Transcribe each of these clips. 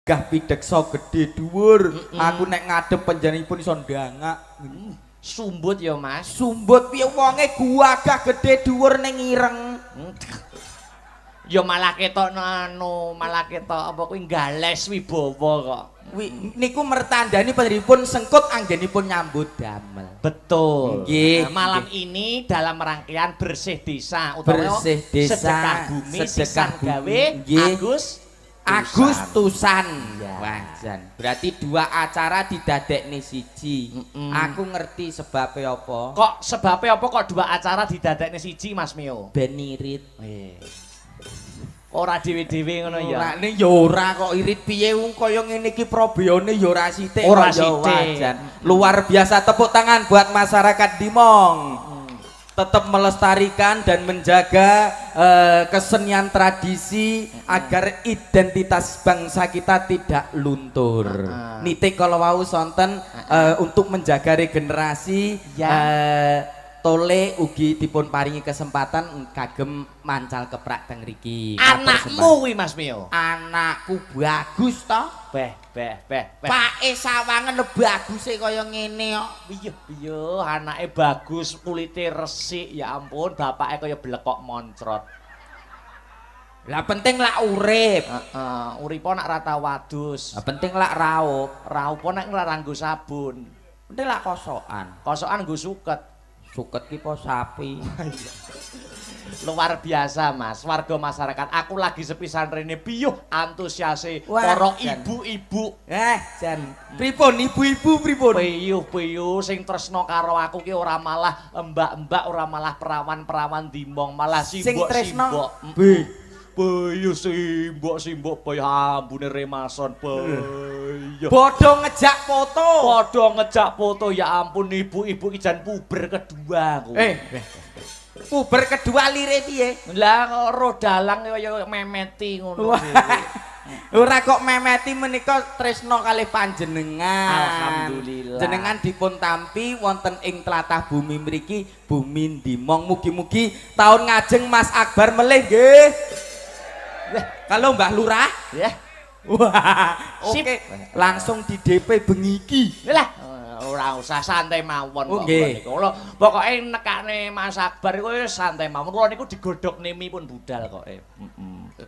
Gah pideksa gedhe dhuwur. Aku nek ngadep panjenenganipun iso ndangak. Sumbut ya, Mas. Sumbut piye wonge guagah gedhe dhuwur ning ireng. Ya malah ketok anu, malah ketok apa kuwi gales wibawa kok. Niku mertandani panjenenganipun sengkut anggenipun nyambut damel. Betul. Nggih. Nah, malam ini dalam rangkaian bersih desa utawa bersih desa, sedekah bumi, sedekah sisan bumi. Gawe Nggih. Agustusan. Agustusan. Iya. Wah, jan. Berarti dua acara didadekne siji. Aku ngerti sebabe apa. Kok sebabe apa kok dua acara didadekne siji, Mas Mio? Ben irit. Ora dhewe-dhewe ngono ya. Ora ning ya ora kok irit piye wong kaya ngene iki probeyone ya ora sithik Ora kok ya sithik. wah, jan. Luar biasa, tepuk tangan buat masyarakat Dimong. Tetap melestarikan dan menjaga kesenian tradisi agar identitas bangsa kita tidak luntur. Nitik kalau wau sonten untuk menjaga regenerasi tole ugi dipun paringi kesempatan kagem mancal keprak teng riki. Anakmu kuwi, Mas Mio. Anakku bagus to. Beh, beh, beh, beh. Pake sawangen baguse kaya ngene kok. Piye piye anake bagus, kulite resik, ya ampun, bapake kaya blekok moncrot. Lah penting lak urip. Heeh, uripa nak ra tau adus. Lah penting lak raup. Raupa nek ora nganggo sabun. Penting lak kosokan. Kosokan nggo suket. Suket ki po sapi. Luar biasa, Mas, warga masyarakat. Aku lagi sepisan rene piyuh antusiase Wah, para jan. Ibu-ibu. Jan. Pripun ibu-ibu pripun? Piyuh-piyuh sing tresno karo aku ki ora malah mbak-mbak, ora malah perawan-perawan Dimong, malah Sing tresno simbok-simbok. B. Piyuh simbok-simbok boy ambune remason piyuh. Bodho ngejak foto. Padha ngejak foto, ya ampun, ibu-ibu ki jan puber kedua aku. Puber kedua lire piye? Lah ro dalang kaya memeti ngono. Wah. Ora kok memeti menika tresno kalih panjenengan. Alhamdulillah. Jenengan dipun tampi wonten ing tlatah bumi mriki, bumi Dimong. Mugi-mugi taun ngajeng Mas Akbar melih nggih. Kalau Mbah Lurah? Ya. Wah, Sip. oke. Langsung di DP bengi iki. Lah, ora usah, santai mawon Oh, kok nggih. kula niku. Kula pokoke nekakne Mas Akbar iku wis santai mawon. Kula niku digodhog nemi pun budal kok. Heeh,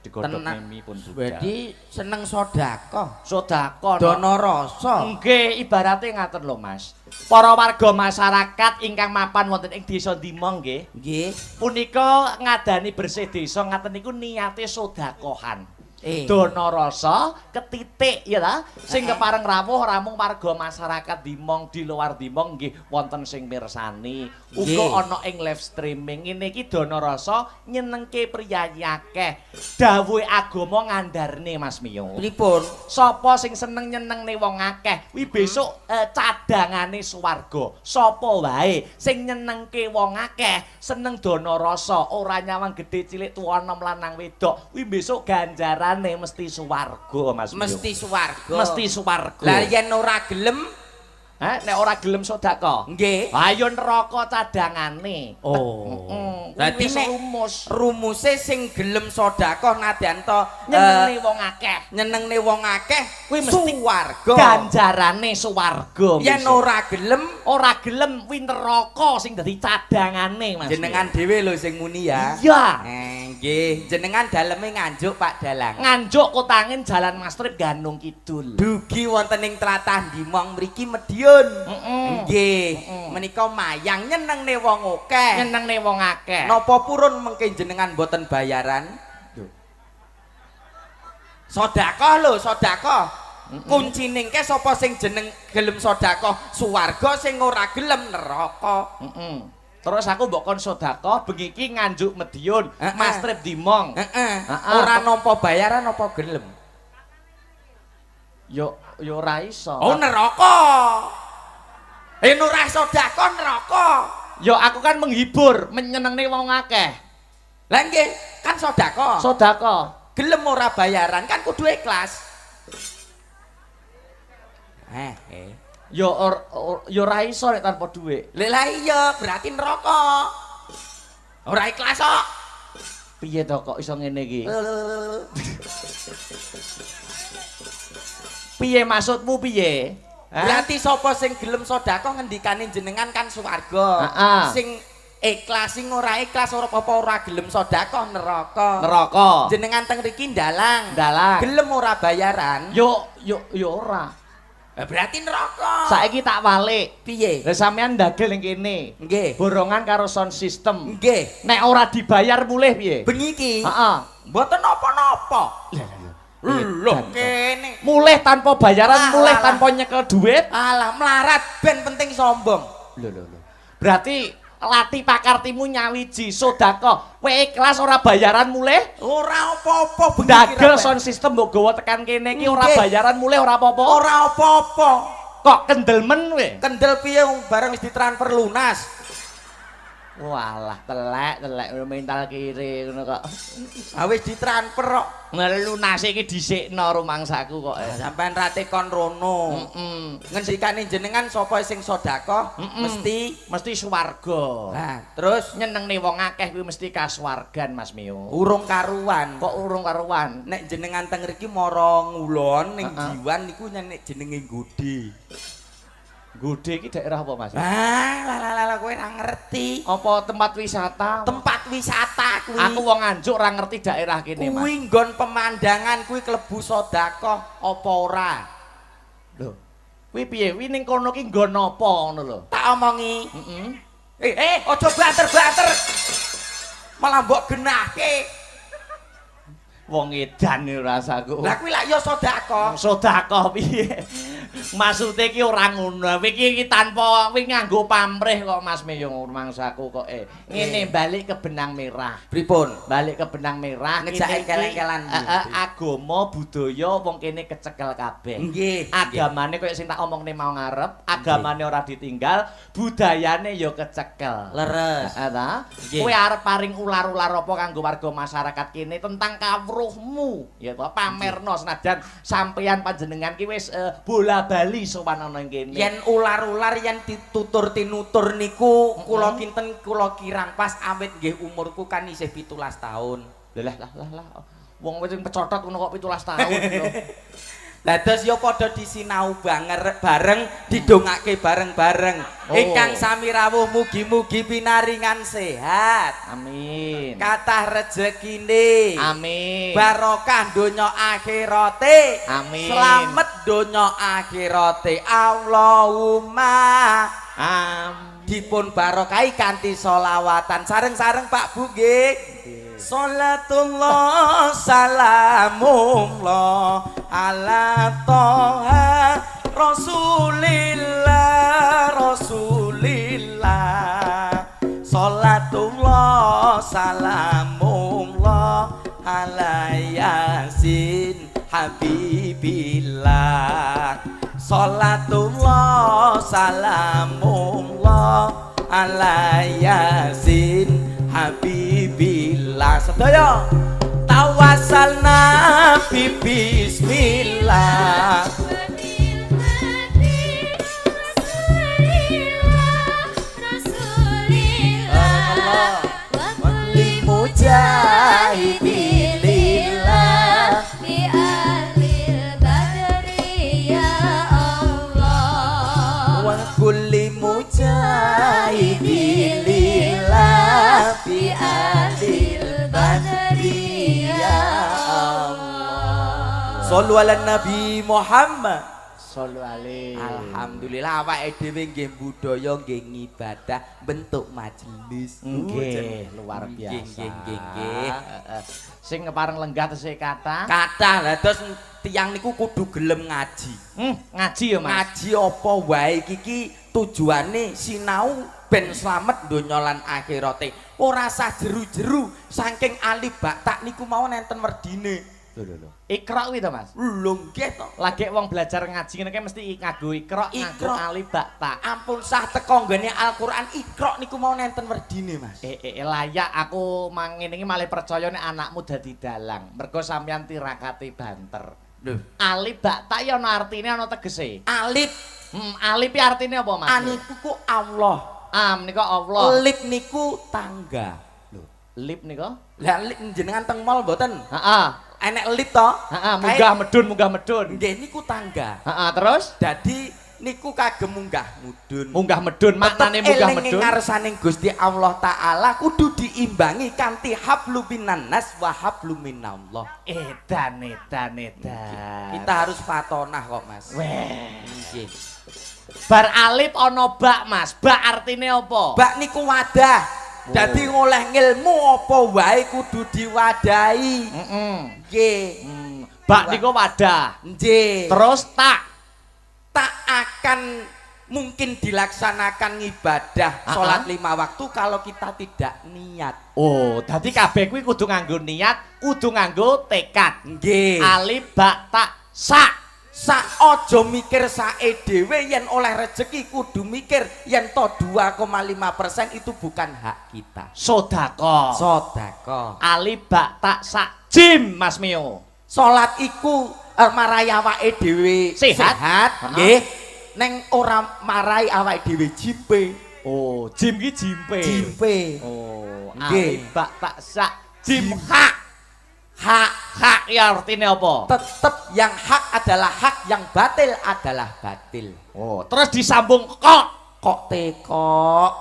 digodhog Tenang. nemi pun budal. Berarti seneng sedekah. Sedekah. Dana rasa. Nggih, ibarate ngaten lho, Mas. Para warga masyarakat ingkang mapan wonten ing Desa Dimong nggih. Nggih. Punika ngadani bersih desa ngaten niku niate sedakohan. Dana rasa ketitik ya ta, sing kepareng rawuh ora mung warga masyarakat Dimong, di luar Dimong nggih wonten sing mirsani, uga ana ing live streaming. Ngene iki dana rasa nyenengke priyayi akeh. Dawuhe agama ngandharne, Mas Mio. Pripun? Sapa sing seneng nyenengne wong akeh kuwi besok cadangane swarga. Sapa wae sing nyenengke wong akeh, seneng dana rasa, ora nyawang gedhe cilik, tuwa enom, lanang wedok, kuwi besok ganjarane mesti swarga, Mas Mio. Mesti swarga. Mesti swarga. Lah yen ora gelem? Heh, nek ora gelem sedekah. Nggih. Ayo neraka cadangane. Oh. Heeh. Dadi Wis nek rumus rumuse sing gelem sedekah nadyan to nyenengne wong akeh. Nyenengne wong akeh Kuwi mesti suwarga. Ganjarane swarga. Yen besok. ora gelem, Ora gelem kuwi neraka sing dadi cadangane, Mas. Jenengan dhewe lho sing muni ya. Iya. Nggih, jenengan daleme Nganjuk, Pak Dalang. Nganjuk Kotangin Jalan Mastrip Ganung Kidul. Dugi wonten ing tlatah Dimong mriki Mediun. Nggih, menika mayang nyenengne wong akeh. Nyenengne wong akeh. Napa purun mengke jenengan mboten bayaran? Sedekah lho, sedekah. Kuncine ke sapa sing jeneng gelem sedekah suwarga, sing ora gelem neraka. Terus aku mbok kon sedekah bengi iki Nganjuk Mediun, Mastrip Dimong. Heeh. Ora nampa bayaran apa gelem? Yo yo ora iso. Oh, neraka. Ora sedekah neraka. Yo aku kan menghibur, menyenengne wong akeh. Lah nggih, kan sedekah. Sedekah. Gelem ora bayaran kan kudu ikhlas. Yo yo ora iso nek tanpa dhuwit. Lha lah iya, berarti neraka. Ora ikhlas kok. Piye to kok iso ngene iki? Piye maksudmu piye? Berarti sapa sing gelem sedekah ngendikane jenengan kan swarga. Sing ikhlas sing ora ikhlas ora apa-apa ora gelem sedekah neraka. Neraka. Jenengan teng riki ndalang. Ndalang. Gelem ora bayaran? Yo yo yo ora. Berarti neraka. Saiki tak walik. Piye? Lah sampean ndagel ning kene. Nggih. Borongan karo sound system. Nggih. Nek ora dibayar mulih piye? Bengi iki. Heeh. Mboten napa-napa. Lho kene. Mulih tanpa bayaran, mulih tanpa nyekel duit. Alah melarat ben penting sombong. Lho lho lho. Berarti lati pakartimu nyawiji sedekah. Kowe ikhlas ora bayaran mulih? Ora apa-apa bengi. Dagel sound system mbok gawa tekan kene iki ora bayaran mulih ora apa-apa. Ora apa-apa. Kok kendel men kowe? Kendel piye bareng wis ditransfer lunas. Walah telek-telek mental kiri ngono kok. Ha wis ditransfer kok. Lunase iki dhisikno rumangsaku kok. Sampeyan ra tekon rono. Heeh. Ngendikane jenengan sapa sing sedekah mesti mesti swarga. Lah, terus nyenengne wong akeh kuwi mesti kasuwargan Mas Mio. Urung karuan. Kok urung karuan? Nek jenengan teng mriki mara ngulon ning Jiwan niku nek jenenge Gode. Gode iki daerah apa Mas? Ah, lah lah lah kowe ora ngerti. Apa tempat wisata? Tempat wisata kuwi. Aku wong Nganjuk ora ngerti daerah kene, Mas. Kuwi nggon pemandangan kuwi klebu sedekah apa ora? Lho. Kuwi piye? Kuwi ning kono ki nggon apa ngono lho? Tak omongi. Heeh. Eh, aja banter-banter. Malah mbok genahke. Wong edan rasaku. Lah kuwi lak ya sedekah. Sedekah piye? Maksude iki ora ngono. Kowe iki tanpa kowe nganggo pamrih kok Mas Meyong rumangsaku kok. Ngene balik ke benang merah. Pripun? Balik ke benang merah ngejak engkel-engkelan. Agama budaya wong kene kecekel kabeh. Nggih. Agamane koyo sing tak omongne mau ngarep, agamane ora ditinggal, budayane ya kecekel. Leres. Heeh ta? Kowe arep paring ular-ular apa kanggo warga masyarakat kene tentang kawruhmu ya to, pamerno senajan sampeyan panjenengan ki wis bola-bali sowan ana ing kene. Yen ular-ular yen ditutur tinutur niku kula kinten kula kirang pas awit nggih umurku kan isih 17 tahun. Lah lah lah lah. Wong wis pecotot ngono kok 17 tahun lho. Lah terus ya padha disinau bareng didongake bareng-bareng. Ingkang sami rawuh mugi-mugi pinaringan sehat. Amin. Kathah rejekine. Amin. Barokah donya akhirate. Amin. Slamet donya akhirate. Allahumma amin. Dipun barokahi kanthi sholawatan sareng-sareng Pak Bu nggih. Salatullah salamullah ala toha rasulillah rasulillah. Salatullah salamullah ala yasin habibillah. Salatullah salamullah ala yasin habibillah. Sedaya tawasalna bi bismillah. Wa kulli mujahidin lillah bi ahlil badri ya Allah. Wa kulli mujahidin lillah bi ahlil badri ya Allah. Shallu ala Nabi Muhammad. Shallu alaihi. Alhamdulillah awake dhewe nggih budaya nggih ngibadah bentuk majelis. Nggih, luar biasa. Nggih nggih nggih. Sing kepareng lenggah tesih kathah. Kathah. Lah terus tiyang niku kudu gelem ngaji. Ngaji ya Mas. Ngaji apa wae iki tujuane sinau ben slamet donya lan akhirate. Ora sah jeru-jeru saking alif ba ta niku mawon enten werdine. Lho lho lho. Iqra kuwi to Mas? Lho nggih to. Lagi wong belajar ngaji ngene mesti nganggo iqra, nganggo alif ba ta. Ampun sah teko nggone Al-Qur'an iqra niku mau nenten werdine Mas. Layak aku mangene iki malih percaya nek anakmu dadi dalang. Mergo sampeyan tirakate banter. Lho, alif ba ta ya ana artine ana tegese. Alif. Alif iki artine apa Mas? Alif ku Allah. Am nika Allah. Alif niku tangga. Lho. Lip nika? Lah jenengan teng mall mboten? Heeh. Enek lip to? Heeh, munggah medun, munggah medun. Nggih niku tangga. Heeh, terus? Dadi niku kagem munggah mudun. Munggah medun, maknane munggah medun. Eling ngarsaning Gusti Allah Taala kudu diimbangi kanthi hablum minannas wa hablum minallah. Edan edan edan. Kita harus fatonah kok, Mas. Weh. Nggih. Bar alif ana bak, Mas. Bak artine apa? Bak niku wadah. Dadi ngoleh ngilmu apa wae kudu diwadahi. Heeh. Nggih. Bak niku wadah. Nggih. Terus tak akan mungkin dilaksanakan ibadah sholat 5 waktu kalau kita tidak niat. Oh, dadi kabeh kuwi kudu nganggo niat, kudu nganggo tekad. Nggih. Alif ba ta sa. Sa aja mikir sae dhewe yen oleh rejeki kudu mikir yen to 2,5% itu bukan hak kita. Sedekah. Sedekah. Alif ba ta sa jim Mas Mio. Salat iku marai awake dhewe sehat, nggih. Neng ora marai awake dhewe jimpe. Oh, jim ki jimpe. Jimpe. Oh, nggih. Alif ba ta sa jim hak. Hak, hak ya artinya apa? Tetep yang hak adalah hak, yang batil adalah batil. Oh, terus disambung kok. Kok teko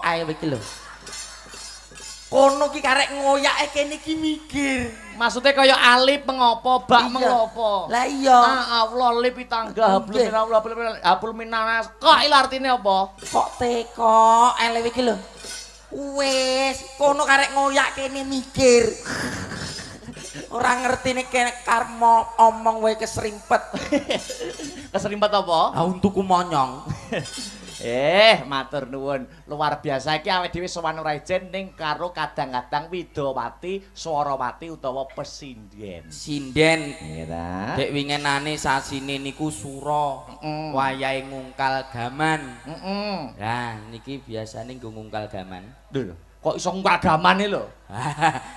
ae iki lho. Kono ki karek ngoyake kene iki mikir. Maksudnya kaya alif mengopo, bak mengopo. Lah iya. Ah, Allah lip tangga hablum minallah hablum minanas. Kok iki artine apa? Kok teko ae iki lho. Wis, kono karek ngoyak kene mikir. Ora ngerti nek karmo omong wae keserimpet. Keserimpet apa? Ah untuku monyong. Matur nuwun. Luar biasa iki awake dhewe sowan ora ijen ning karo kadang-kadang widowati, swarawati utawa pesinden. Sinden. Iya ta. Dek wingenane sasine niku sura, wayahe ngungkal gaman. Heeh. Lah niki biasane nggo ngungkal gaman. Lho, kok iso ngungkal gamane lho?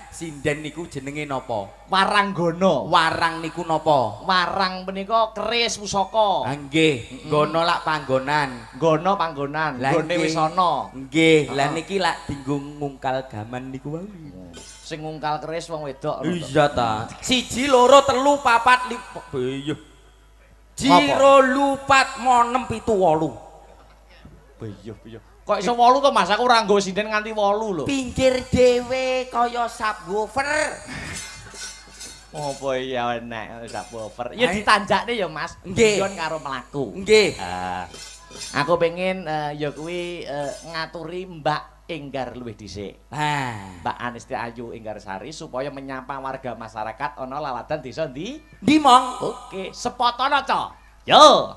Sinden niku jenenge napa? Waranggana. Warang niku napa? Warang punika keris pusaka. Ah nggih, nggono lak panggonan. Nggono panggonan, nggone wis ana. Nggih, lah niki lak dinggo ngungkal gaman niku wae. Sing ngungkal keris wong wedok. Iya ta. 1 2 3 4 5. Iya. 2 4 6 7 8. Iya, iya. Kok iso 8 to Mas? Aku ora nggo sinden nganti 8 lho. Pinggir dhewe kaya subwoofer. Apa ya enek subwoofer. Ya ditanjakne ya Mas. Nggih. Guyon karo mlaku. Nggih. Aku pengen ya kuwi ngaturi Mbak Enggar luwih dhisik. Nah, Mbak Anistia Ayu Enggarsari supaya menyapa warga masyarakat ana laladan desa ndi? Dimong. Oke, sepotono, Cok. Yo.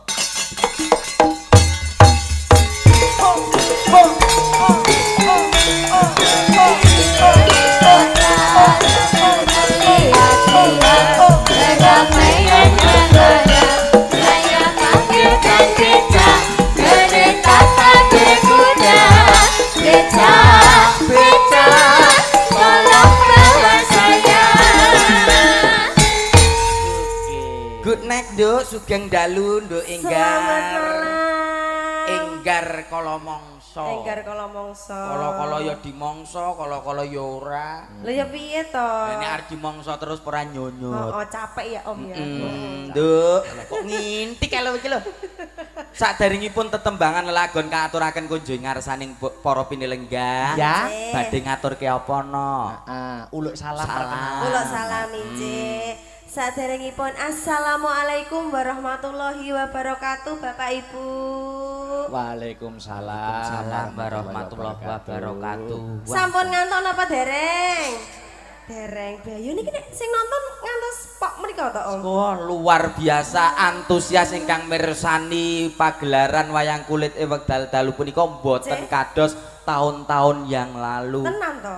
Good night, Nduk. Sugeng dalu, Nduk Enggar. Selamat malam. Enggar kala mangsa. Enggar kala mangsa. Kala-kala ya dimangsa, kala-kala ya ora. Lha ya piye to? Lah nek arep dimangsa terus ora nyonyot. Oh, capek ya Om ya. Nduk, kok ngintik lho iki lho. Saderengipun tetembangan lelagon kaaturaken kunjung ngarsaning para pinilenggah. Ya, badhe ngaturke apa no? Heeh, uluk salam perkenalan. Uluk salam injih. Saderengipun assalamualaikum warahmatullahi wabarakatuh Bapak Ibu. Waalaikumsalam. Waalaikumsalam warahmatullahi wabarakatuh. Sampun ngantos napa dereng? Dereng. Bayu niki nek sing nonton ngantos pok mriko to Om. Wah, luar biasa antusias ingkang mirsani pagelaran wayang kulit ing wekdal dalu punika mboten kados tahun-tahun yang lalu. Tenan to?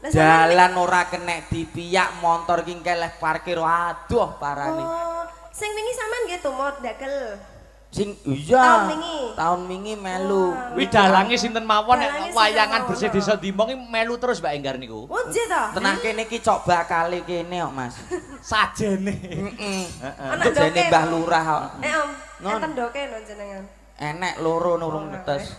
Jalan ora kenek dipiyak, montor ki keleh parkir, aduh parane. Oh, sing wingi sampean nggih tumut ndagel. Sing iya. Tahun wingi. Tahun wingi melu. Kuwi dalange sinten mawon nek wayangan bersih desa Dimong iki melu terus Mbak Enggar niku. Oh, nggih to. Tenah kene iki cok bakale kene kok, Mas. Sajene. Heeh. Sajene Mbah Lurah kok. Om, enten ndoke lho jenengan. Enek loro nurung netes.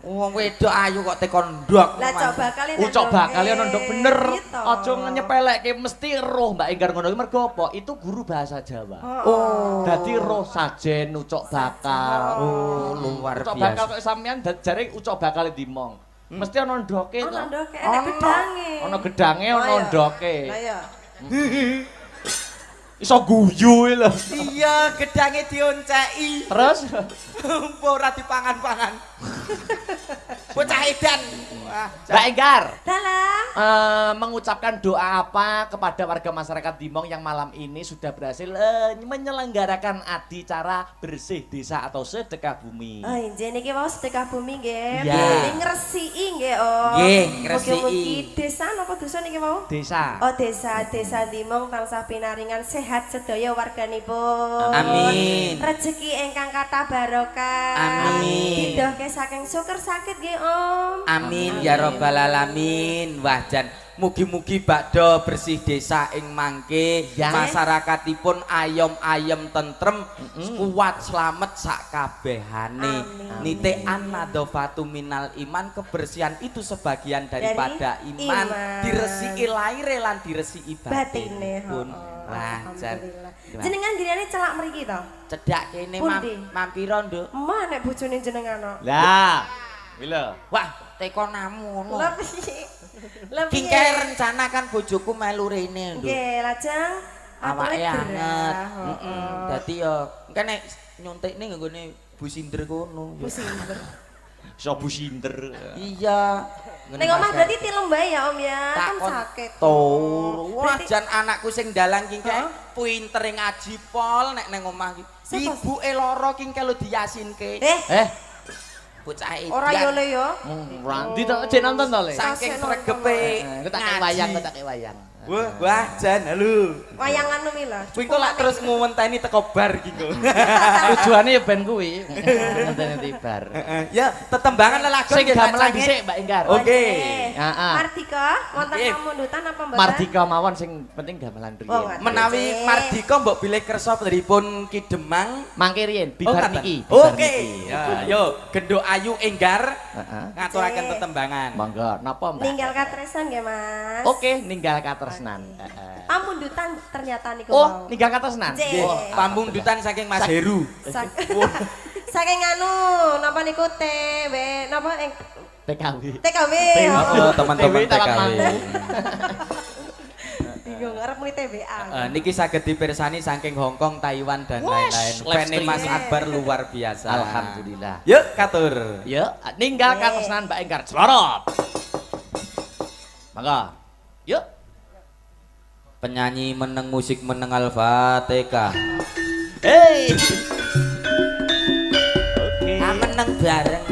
Wong wedok ayu kok tekon ndok. Lah cok bakal Ucok bakal ana ndok bener. Aja nyepelekke mesti roh Mbak Enggar ngono kuwi mergo apa? Itu guru bahasa Jawa. Oh. Dadi roh sajen ucok bakal. Oh, luar biasa. Ucok bakal kok sampean jare ucok bakal dimong. Mesti ana ndoke to. Ana ndoke, ana gedange. Ana gedange, ana ndoke. Lah iya. Iso guyu lho. Iya, gedange dionceki. Terus ora dipangan-pangan. Bocah edan. Wah, Mbak Enggar. Dalam. Mengucapkan doa apa kepada warga masyarakat Dimong yang malam ini sudah berhasil menyelenggarakan adicara bersih desa atau sedekah bumi. Oh, injih niki wau sedekah bumi nggih. Iya. Ngresiki nggih, Om. Nggih, ngresiki. Mugi-mugi desa napa dusun niki wau? Desa. Oh, desa, desa Dimong tansah pinaringan sehat sedaya warganipun. Amin. Rezeki ingkang kathah barokah. Amin. Didohke saking syukur sakit nggih, Om. Amin ya robbal alamin. Wah jan mugi-mugi bakdo bersih desa ing mangke masyarakatipun ayom-ayem tentrem kuat slamet sak kabehane. Nitean nadhofatu minal iman, kebersihan itu sebagian daripada iman. Diresiki laire lan diresiki batine pun. Wah jan jenengan griyane celak mriki to? Cedhak kene mampira, Nduk. Emah nek bojone jenengan kok. Lah kuwi lho. Wah, tekonamu ngono. Lha piye? Lha piye? Kingke rencana kan bojoku melu rene, Nduk. Nggih, lajeng awake anget. Heeh. Dadi ya engke nek nyuntikne nggone Bu Sinder kono. Bu Sinder. Iso Bu Sinder. Iya. Ning omah berarti tilem bae ya, Om ya. Kan sakit. Turu. Wah, jan anakku sing dalang kingke pintere ngaji pol nek nang omah iki. Ibuke lara kingke lho diyasinke. Eh. Bocah edan. Ora yo le yo. Ora ndi to jek nonton to le. Saking sregepe. Engko tak kei wayang, engko tak kei wayang. Wah, wah jan halo. Wayangan kuwi lho. Kuwi kok lak terus nguwenteni teko bar iki kok. Tujuane ya ben kuwi. Ngenteni bar. Ya, tetembangan lelagon sing gamelan dhisik Mbak Enggar. Oke. Heeh. Mardika wonten pamundutan apa mboten? Mardika mawon sing penting gamelan riyen. Menawi Mardika mbok bilih kersa pripun Ki Demang mangke riyen bibar niki. Oke. Ya, yo Genduk Ayu Enggar ngaturaken tetembangan. Monggo, napa Mbak? Ninggal katresnan nggih, Mas. Oke, ninggal katresnan. Pamundutan ternyata niku. Oh, ninggal katresnan. Nggih, pamundutan saking Mas Heru. Saking anu napa niku TW napa TKW. TKW. Oh, teman-teman TKW. Bingung arep muni TBA. Niki saged dipirsani saking Hong Kong, Taiwan dan lain-lain. Fane Mas Akbar luar biasa. Alhamdulillah. Yuk katur. Yuk, ninggal katresnan Mbak Enggar. Celorot. Mangga. Yuk. Penyanyi meneng musik meneng Al-Fatihah. Hey. Oke. Ah, meneng bareng.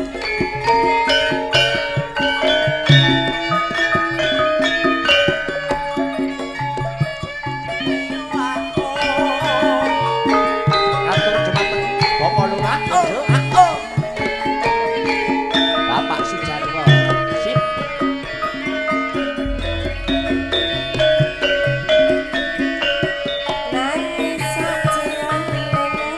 Katur jumateng Bapak Lurah. Bapak Sujarwo. Sip. Nangis sak jroning ati.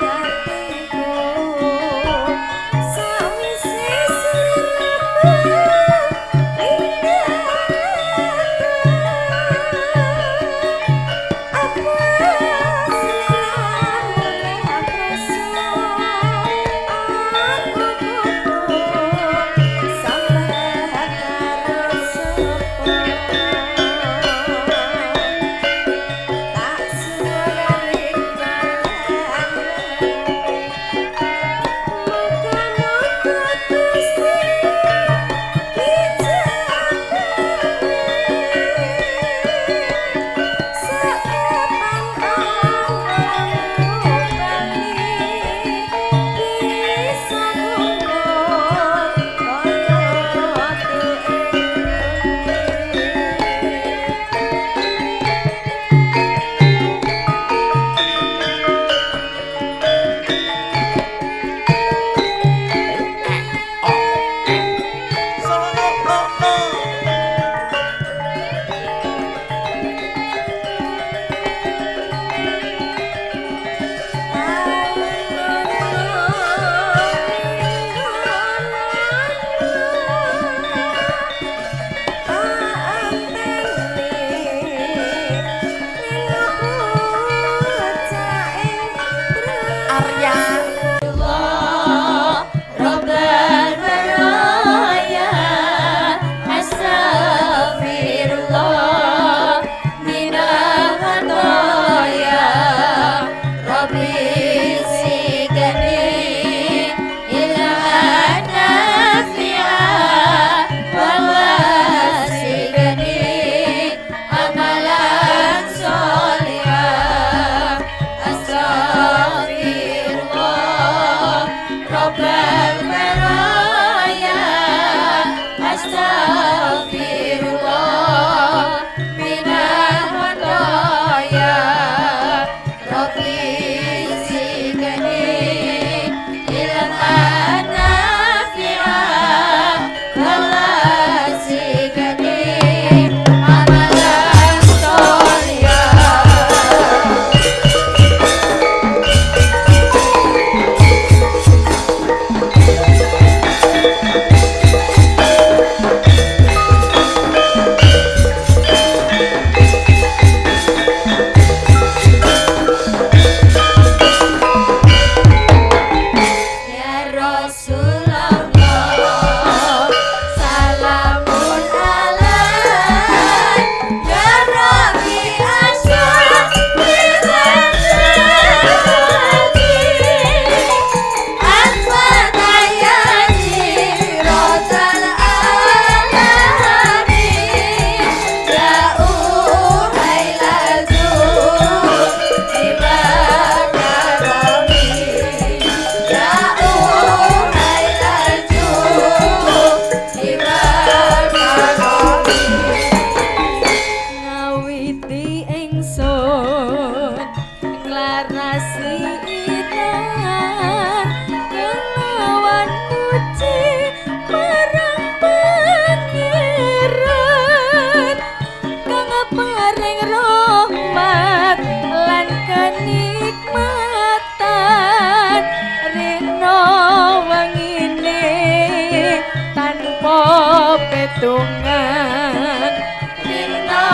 petungan dina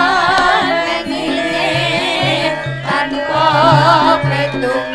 lengine tanpa petungan.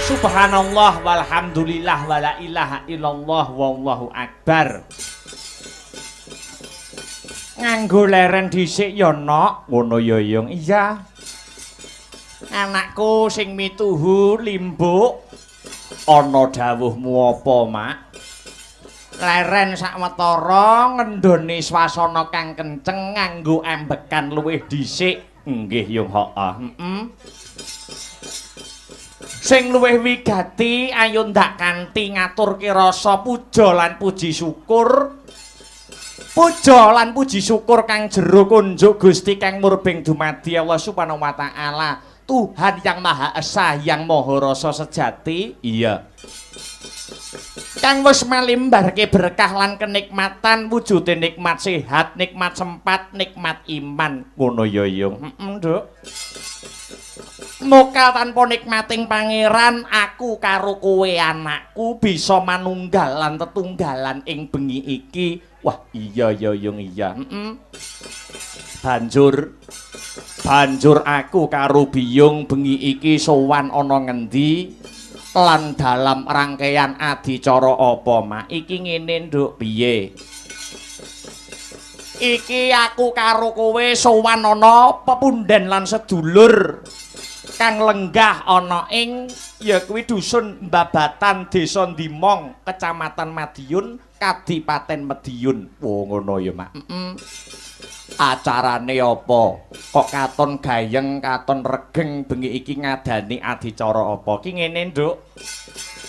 Subhanallah walhamdulillah wala ilaha illallah wallahu akbar. Nganggo leren dhisik ya nok, ngono ya Yung. Iya. Anakku sing mituhu limbuk ana dawuhmu apa, Mak? Leren sawetara ngendhone swasana kang kenceng nganggo ambekan luwih dhisik. Nggih Yung, heeh. Heeh. Sing luwih wigati ayo ndak kanthi ngaturke rasa puja lan puji syukur. Puja lan puji syukur kang jero kunjuk Gusti kang murbeng dumadi Allah Subhanahu wa taala, Tuhan yang Maha Esa yang Maha Rasa sejati. Iya. Kang wis malimbarke berkah lan kenikmatan wujude nikmat sehat, nikmat sempat, nikmat iman. Ngono ya Yung. Heeh, Nduk. Mokal tanpa nikmating pangeran, aku karo kowe anakku bisa manunggal lan tetunggalan ing bengi iki. Wah, iya ya Yung, iya. Heeh. Banjur aku karo biyung bengi iki sowan ana ngendi lan dalam rangkaian adicara apa, Mak? Iki ngene, Nduk, piye? Iki aku karo kowe sowan ana pepunden lan sedulur kang lenggah ana ing ya kuwi dusun Babatan, Desa Dimong, Kecamatan Madiun, Kadipaten Madiun. Oh ngono ya, Mak. Heeh. Acarane apa? Kok katon gayeng, katon regeng bengi iki ngadani adicara apa? Ki ngene, Nduk.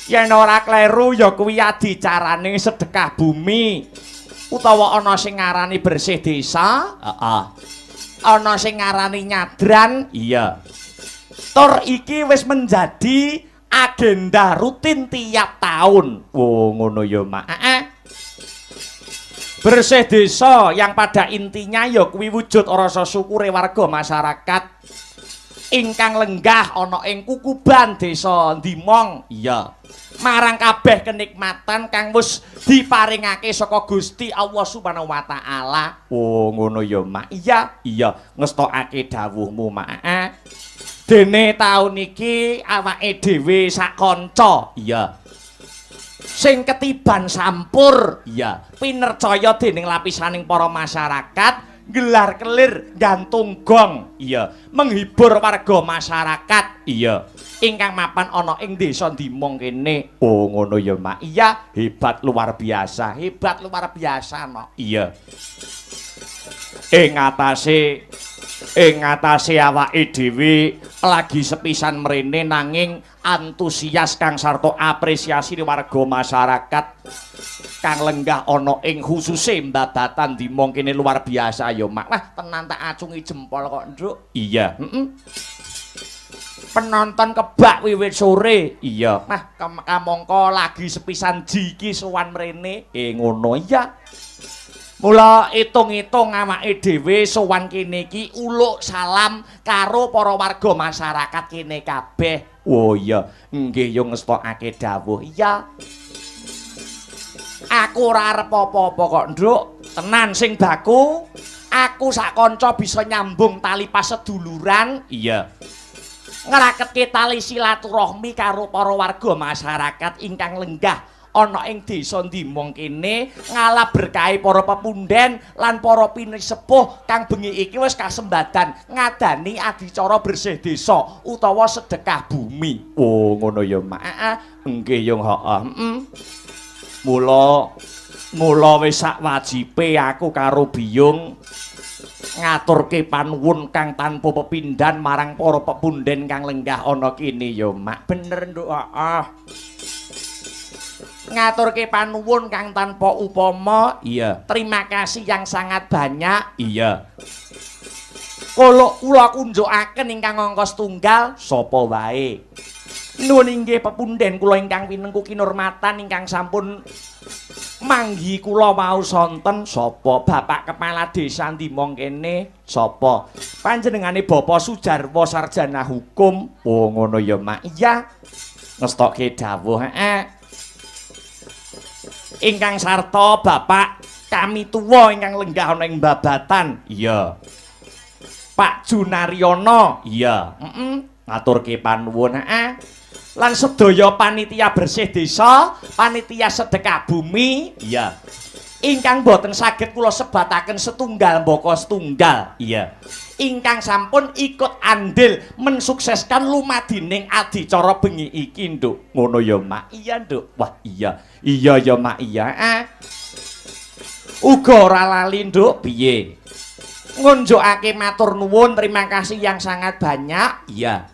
Yen ora kleru ya kuwi adicarane sedekah bumi. Utawa ana sing ngarani bersih desa, heeh. Ana sing ngarani nyadran, iya. Tur iki wis menjadi agenda rutin tiap tahun. Oh ngono ya, Mak. Heeh. Bersih desa yang pada intinya ya kuwi wujud rasa syukure warga masyarakat ingkang lenggah ana ing kukuban desa Dimong. Iya. Marang kabeh kenikmatan kang wis diparingake saka Gusti Allah Subhanahu wa taala. Oh ngono ya, Mak. Iya, iya, ngestokake dawuhmu, Mak. Heeh. Dene taun iki awake dhewe sak kanca. Iya. Sing ketiban sampur. Iya. Pinercaya dening lapisaning para masyarakat Gelar kelir gantung gong. Iya, menghibur warga masyarakat. Iya, ingkang mapan ana ing desa Dimong kene. Oh, ngono ya, Mak. Iya, hebat luar biasa. Hebat luar biasa, no. Iya. Ing atase awake dhewe lagi sepisan mrene nanging antusias kang sarta apresiasi warga masyarakat kang lenggah ana ing khususe Mbabatan Dimong kene luar biasa ya, Mak. Wah, tenan tak acungi jempol kok, Nduk. Iya, heeh. Penonton kebak wiwit sore. Iya. Wah, kamangka lagi sepisan ji iki sowan mrene. Ngono iya. Mula itung-itung awake dhewe sowan kene iki uluk salam karo para warga masyarakat kene kabeh. Oh iya, nggih yo ngestokake dawuh. Iya. Aku ora arep apa-apa kok, Nduk. Tenan sing baku, aku sak kanca bisa nyambung tali paseduluran. Iya. Ngraketke tali silaturahmi karo para warga masyarakat ingkang lenggah ana ing desa Dimong kene, ngalap berkahi para pepunden lan para pinisepuh kang bengi iki wis kasembadan ngadani adicara bersih desa utawa sedekah bumi. Oh, ngono ya, Mak. Heeh, nggih yo, heeh. Heeh. Mula wis sak wajibe aku karo Biyung ngaturke panuwun kang tanpa pepindhan marang para pepunden kang lenggah ana kene ya, Mak. Bener, Nduk. Heeh. Ngaturke panuwun kang tanpa upama. Iya. Terima kasih yang sangat banyak. Iya. Kula kunjukaken ingkang angka setunggal sapa wae. Nuwun inggih pepunden kula ingkang pinengku kinurmatan ingkang sampun manggi kula wau sonten sapa Bapak Kepala Desa Dimong kene sapa panjenengane Bapak Sujarwo Sarjana Hukum. Oh ngono ya, Mak. Iya. Ngestokke dawuh. Heeh. Ingkang sarta Bapak kami tuwa ingkang lenggah ana ing Babatan. Iya. Pak Junaryono. Iya. Heeh. Ngaturke panuwun. Heeh. Lan sedaya panitia bersih desa, panitia sedekah bumi. Iya. Ingkang boten saged kula sebataken setunggal mbaka setunggal. Iya. Ingkang sampun ikut andil mensukseskan lumadining adicara bengi iki, Nduk. Ngono ya, Mak. Iya, Nduk. Wah, iya. Iya ya, Mak. Iya. Uga ora lali, Nduk. Piye? Ngunjukake matur nuwun, terima kasih yang sangat banyak. Iya.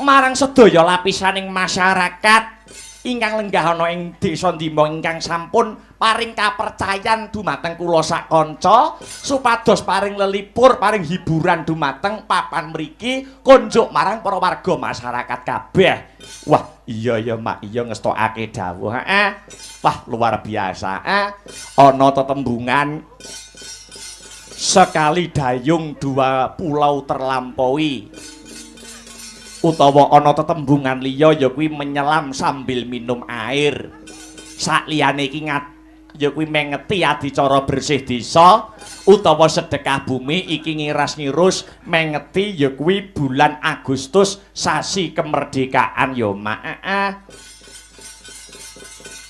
Marang sedaya lapisaning masyarakat ingkang lenggah ana ing desa Dimong ingkang sampun paring kapercayan dumateng kula sak kanca supados paring lelipur, paring hiburan dumateng papan mriki kunjuk marang para warga masyarakat kabeh. Wah, iya ya, Mak. Iya ngestokake dawuh. Heeh. Wah, luar biasa. Ana tetembungan sekali dayung dua pulau terlampaui. Utawa ana tetembungan liya ya kuwi menyelam sambil minum air. Sakliyane iki ya kuwi mengeti adicara bersih desa utawa sedekah bumi iki ngiras-ngirus mengeti ya kuwi bulan Agustus sasi kemerdekaan ya, Mak. Heeh.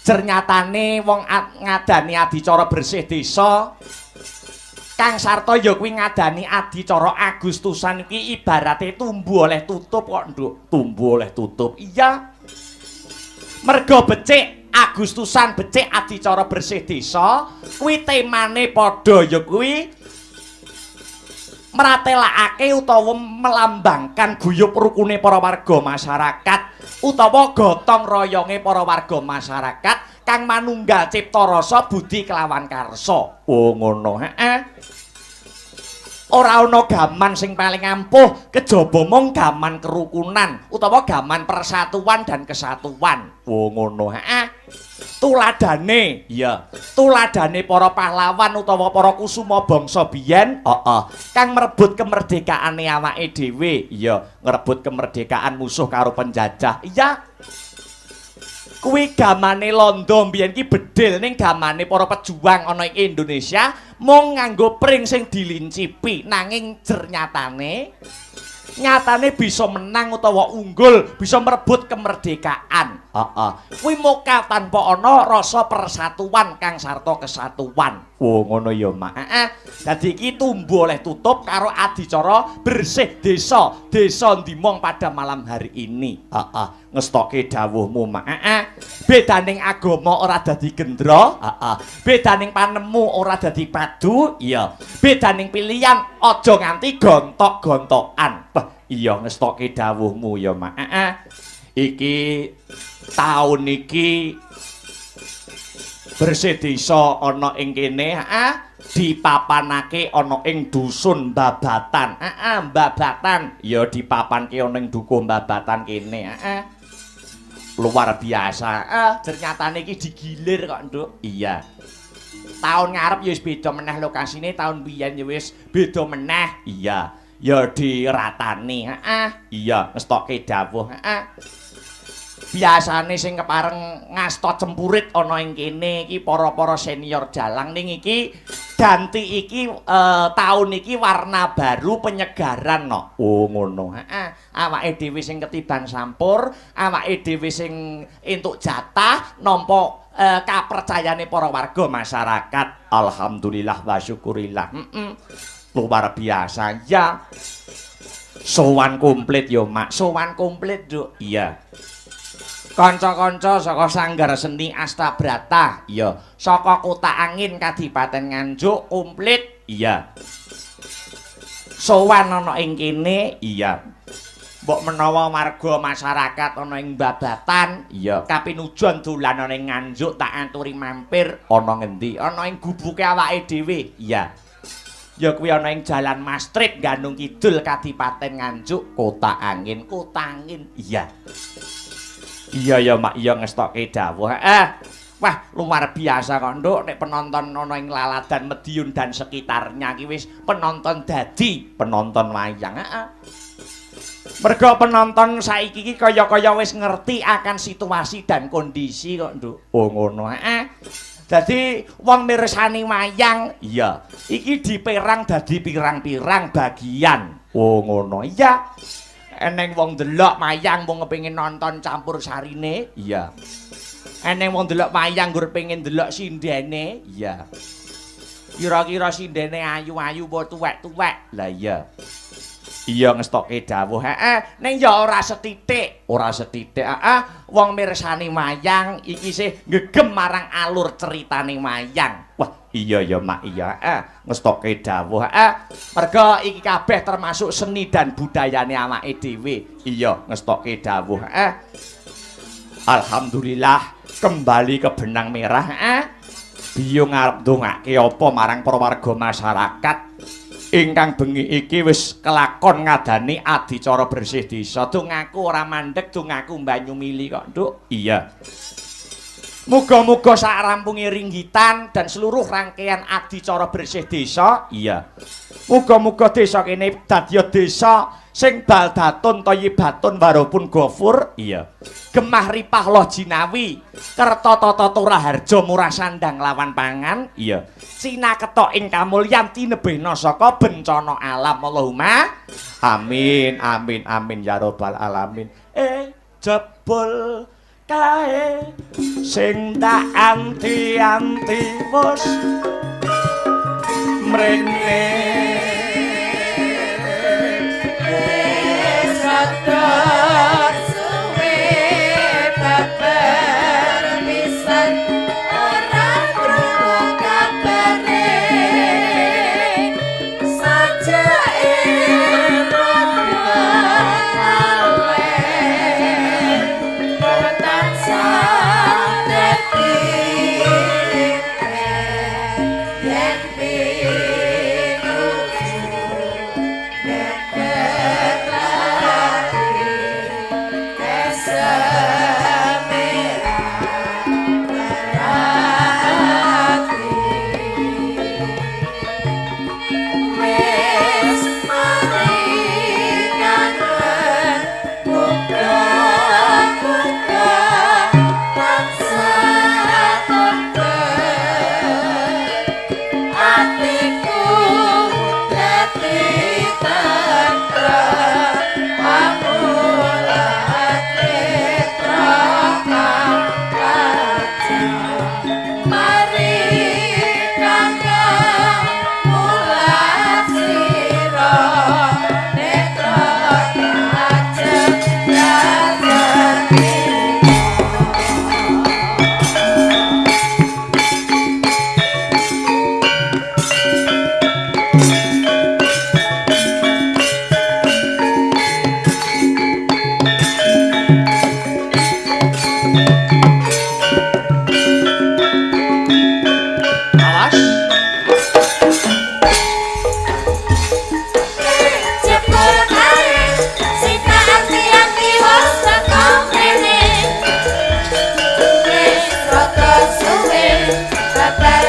Jernyatane wong ngadani adicara bersih desa kang sarta ya kuwi ngadani adicara Agustusan iki ibarate tumbu oleh tutup kok, Nduk. Tumbu oleh tutup. Iya. Merga becik Agustusan becik adicara bersih desa kuwi temane padha ya kuwi mratelakake utawa melambangkan guyub rukune para warga masyarakat utawa gotong royonge para warga masyarakat kang manunggal cipta rasa budi kelawan karsa. Oh ngono. Heeh. Ora ana gaman sing paling ampuh kejaba mung gaman kerukunan utawa gaman persatuan dan kesatuan. Oh ngono. Heeh. Tuladane, iya. Tuladane para pahlawan utawa para kusuma bangsa biyen, heeh, kang merebut kemerdekaane awake dhewe, iya, ngrebut kemerdekaan musuh karo penjajah. Iya. Kuwi gamane londo mbiyen ki bedil ning gamane para pejuang ana ing Indonesia mung nganggo pring sing dilincipi, nanging jernyatane nyatane bisa menang utawa unggul, bisa merebut kemerdekaan. Heeh. Kuwi moka tanpa ana rasa persatuan kang sarta kesatuan. Oh ngono ya, Mak. Heeh. Dadi iki tumbuh oleh tutup karo adicara bersih desa, desa Dimong pada malam hari ini. Heeh. Ngestokke dawuhmu, Mak. Heeh. Bedaning agama ora dadi gendra. Heeh. Bedaning panemu ora dadi padu. Iya. Bedaning pilihan aja nganti gontok-gontokan. Wah, iya ngestokke dawuhmu ya, Mak. Heeh. Iki taun iki bersih desa ana ing kene, heeh, dipapanake ana ing dusun Babatan. Heeh, Babatan. Ya dipapanke ana ing dukuh Babatan kene, heeh. Luar biasa. Heeh, ternyatane iki digilir kok, Nduk. Iya. Taun ngarep ya wis beda meneh lokasine, taun biyen ya wis beda meneh. Iya. Ya diratani, heeh. Iya, ngestokke dawuh, heeh. Biasane sing kepareng ngasta cempurit ana ing kene iki para-para senior dalang ning iki ganti iki taun iki warna baru penyegaran no. Oh ngono. Heeh. Awake dhewe sing ketiban sampur, awake dhewe sing entuk jatah nampa kapercayane para warga masyarakat. Alhamdulillah wa syukurillah. Heeh. Luar biasa ya. Sowan komplit yo, Mak. Sowan komplit, Nduk. Iya. Kanca-kanca saka Sanggar Seni Astabrata, iya. Saka Kota Angin Kadipaten Nganjuk komplit, iya. Sowan ana ing kene, iya. Mbok menawa warga masyarakat ana ing Babatan, iya. Kapinujon dolan ana ing Nganjuk tak aturi mampir ana ngendi? Ana ing gubuke awake dhewe, iya. Ya kuwi ana ing Jalan Mastrip Ganung Kidul Kadipaten Nganjuk Kota Angin, Kota Angin, iya. Iya ya, Mak, iya ngestokke dawuh. Wah, luar biasa kok, Nduk, nek penonton ana ing Laladan Mediun dan sekitarnya iki wis penonton dadi penonton wayang. Heeh. Mergo penonton saiki iki kaya-kaya wis ngerti akan situasi dan kondisi kok, Nduk. Oh ngono. Heeh. Dadi wong mirsani wayang, iya, iki diperang dadi pirang-pirang bagian. Oh ngono. Iya. Eneng wong ndelok wayang wong kepengin nonton campur sarine, iya. Eneng wong ndelok wayang nggur pengin ndelok sindene, iya. Kira-kira sindene ayu-ayu apa tuwek-tuwek? Lah iya. Iya ngestokke dawuh, heeh. Ning ya ora sethithik, ora sethithik, heeh. Wong mirsani wayang iki sih ngegem marang alur ceritane wayang. Wah, iya ya, Mak, iya, heeh. Ngestokke dawuh, heeh. Merga iki kabeh termasuk seni dan budayane awake dhewe. Iya, ngestokke dawuh, heeh. Alhamdulillah kembali ke benang merah, heeh. Biyung arep ndongake apa marang para warga masyarakat ingkang bengi iki wis kelakon ngadani adicara bersih desa. Dongaku ora mandeg, dongaku banyu mili kok, Nduk. Iya. Muga-muga sak rampunge ringgitan dan seluruh rangkaian adicara bersih desa, iya. Muga-muga desa kene dadi desa sing baldatun thayyibatun warupun gofur, iya. Gemah ripah loh jinawi, kerta tata raharja murah sandang lawan pangan, iya. Cina ketok ing kamulyan tinebihna saka bencana alam. Allahumma amin amin amin ya rabbal alamin. Jebul kae sing tak anti-anti wis mrene wis rada suwe babar pisan ora krungu kabare sajake rada awet tansah dadi yen pinujon Kata